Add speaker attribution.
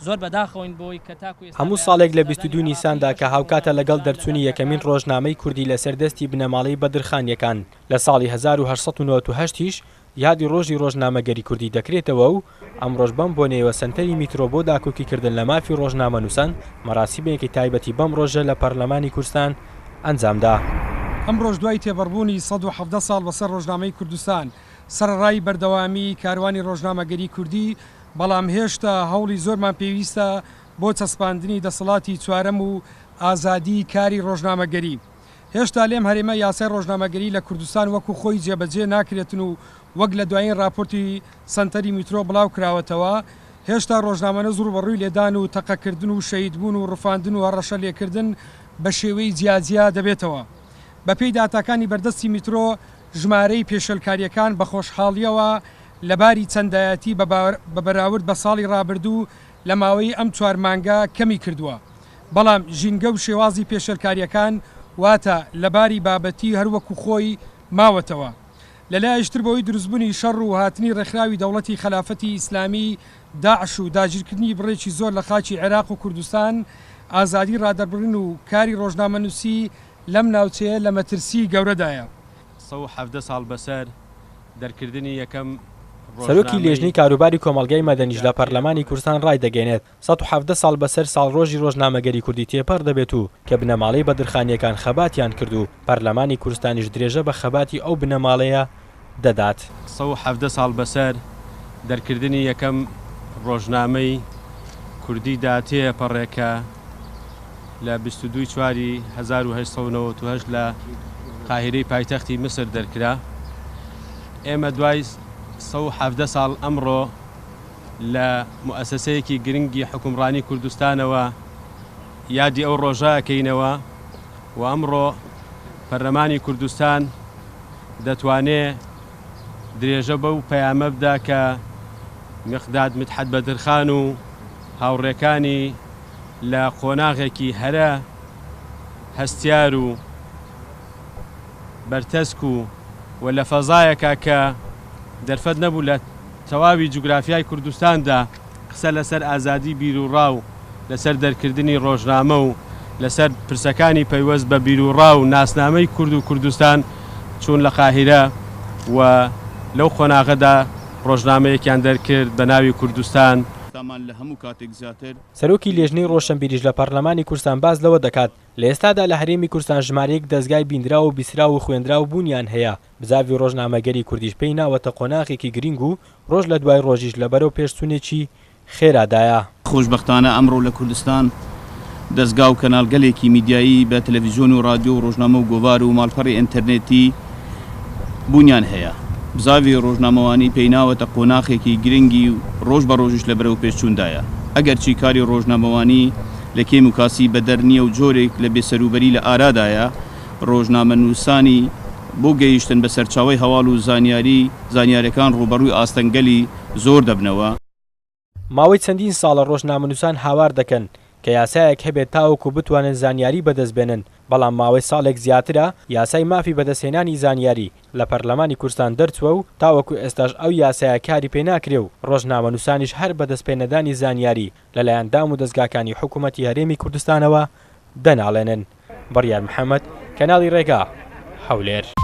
Speaker 1: زۆر بەداخەوەین بۆی کە تاکو ئێستا
Speaker 2: هەموو ساڵێک لە 22 نیساندا کە هاوکاتە لەگەڵ دەرچوونی یەکەمین ڕۆژنامەی کوردی لەسەر دەستی بنەماڵەی بەدرخانییەکان لە ساڵی 1898 یش یادی ڕۆژی ڕۆژنامەگەری کوردی دەکرێتەوە و ئەمڕۆش بەم بۆنەیەوە سەنتەری میترۆ بۆ داکۆکیکردن لە مافی ڕۆژنامەنووسان مەراسیمێکی تایبەتی بەم ڕۆژە لە پەرلەمانی کوردستان ئەنجامدا.
Speaker 3: ئەمڕۆش دوای تێپەڕبوونی 117 ساڵ بەسەر ڕۆژنامەی کوردستان، سەرەڕای بەردەوامیی کاروانی ڕۆژنامەگەری کوردی، بەڵام هێشتا هەوڵی زۆرمان پێویستە بۆ چەسپاندنی دەسەڵاتی چوارەم و ئازادیی کاری ڕۆژنامەگەری. هێشتا لەم هەرێمە یاسای ڕۆژنامەگەری لە کوردستان وەکو خۆی جێبەجێ ناکرێتن و وەک لە دوایین ڕاپۆرتی سەنتەری میترۆ بڵاو کراوەتەوە هێشتا ڕۆژنامەنووس ڕووبەڕووی لێدان و تەقەکردن و شەهیدبوون و ڕفاندن و هەڕەشە لێکردن بە شێوەی جیاجیا دەبێتەوە. بەپێی داتاکانی بەردەستی میترۆ ژمارەی پێشێلکارییەکان بە خۆشحاڵییەوە لە باری چەندایەتی بە بەراورد بە ساڵی ڕابردوو لە ماوەی ئەم چوار مانگە کەمی کردووە. بەڵام ژینگە و شێوازی پێشێلکارییەکان واتە لە باری بابەتی هەر وەکو خۆی ماوەتەوە. لە لایەکی تر بەهۆی دروستبوونی شەڕ و هاتنی ڕێکخراوی دەوڵەتی خەلافەتی ئیسلامی داعش و داگیرکردنی بڕێکی زۆر لە خاکی عێراق و کوردستان، ئازادی ڕادەربڕین و کاری ڕۆژنامەنووسی لەم ناوچەیە لە مەترسیی گەورەدایە.
Speaker 4: 117 ساڵ بەسەر دەرکردنی یەکەم
Speaker 2: سەرۆکی
Speaker 4: ڕۆژنامەی
Speaker 2: لێژنەی کاروباری کۆمەڵگای مەدەنیش لە
Speaker 4: دا
Speaker 2: پەرلەمانی
Speaker 4: تێپەڕێ.
Speaker 2: کوردستان ڕایدەگەیەنێت، 117 ساڵ بەسەر ساڵڕۆژی ڕۆژنامەگەری کوردی تێپەڕ دەبێت و کە بنەماڵەی بەدرخانییەکان خەباتیان کرد و پەرلەمانی کوردستانیش درێژە بە خەباتی ئەو بنەماڵەیە دەدات.
Speaker 4: 117 ساڵ بەسەر دەرکردنی یەکەم ڕۆژنامەی کوردی دا تێپەڕێ کە لە 22 ی چواری 1898 لە قاهیرەی پایتەختی میسر دەرکرا. ئێمە دوای 117 ساڵ ئەمڕۆ لە موئەسەسەیەکی گرنگی حوکمڕانی کوردستانەوە یادی ئەو ڕۆژە ئەکەینەوە و ئەمڕۆ پەرلەمانی کوردستان دەتوانێ درێژە بەو پەیامە بدا کە میقداد مدحەت بەدرخان و هاوڕێکانی لە قۆناغێکی هەرە هەستیار و بەرتەسک و و لە فەزایەکا کە دەرفەت نەبوو لە تەواوی جوگرافیای کوردستاندا قسە لەسەر ئازادی بیروڕا و لەسەر دەرکردنی ڕۆژنامە و لەسەر پرسەکانی پەیوەست بە بیروڕا و ناسنامەی کورد و کوردستان چوون لە قاهیرە و لەو قۆناغەدا ڕۆژنامەیەکیان دەرکرد بە ناوی کوردستان.
Speaker 2: سەرۆکی لێژنەی ڕۆشنبیریش لە پەڕلەمانی کوردستان باس لەوە دەکات، لە ئێستادا لە هەرێمی کوردستان ژمارەیەک دەزگای بیندراو و بیستراو و خوێندراو بوونیان هەیە، بزاڤی ڕۆژنامەگەری کوردیش پێی ناوەتە قۆناغێکی گرینگ و ڕۆژ لە دوای ڕۆژیش لە بەرەو پێشچوونێکی خێرادایە.
Speaker 5: خۆشبەختانە ئەمڕۆ لە کوردستان دەزگا و کەناڵگەلێکی میدیایی بە تەلەفیزیۆن و ڕادیۆ و ڕۆژنامە و گۆڤار و ماڵپەڕی ئینتەرنێتی بوونیان هەیە. بزاڤی ڕۆژنامەوانی پێی ناوەتە قۆناخێکی گرنگی و ڕۆژ بە ڕۆژیش لە بەرەوپێشچووندایە. ئەگەرچی کاری ڕۆژنامەوانی لە کێم و کاسی بەدەر نییە و جۆرێک لە بێسەروبەری لە ئارادایە، ڕۆژنامەنووسانی بۆ گەیشتن بە سەرچاوەی هەواڵ و زانیاری زانیارەکان ڕووبەڕووی ئاستەنگگەلی زۆر دەبنەوە.
Speaker 2: ماوەی چەندین ساڵە ڕۆژنامەنووسان هاوار دەکەن کە یاسایەک هەبێت تاوەکو بتوانن زانیاری بەدەست بێنن، بەڵام ماوەی ساڵێک زیاترە یاسای مافی بەدەستهێنانی زانیاری لە پەرلەمانی کوردستان دەرچووە و تاوەکو ئێستاش ئەو یاسایە کاری پێ ناکرێ و ڕۆژنامەنووسانیش هەر بەدەستپێنەدانی زانیاری لەلایەن دام و دەزگاکانی حکوومەتی هەرێمی کوردستانەوە دەناڵێنن. بڕیار محەمەد، کەناڵی ڕێگا، هەولێر.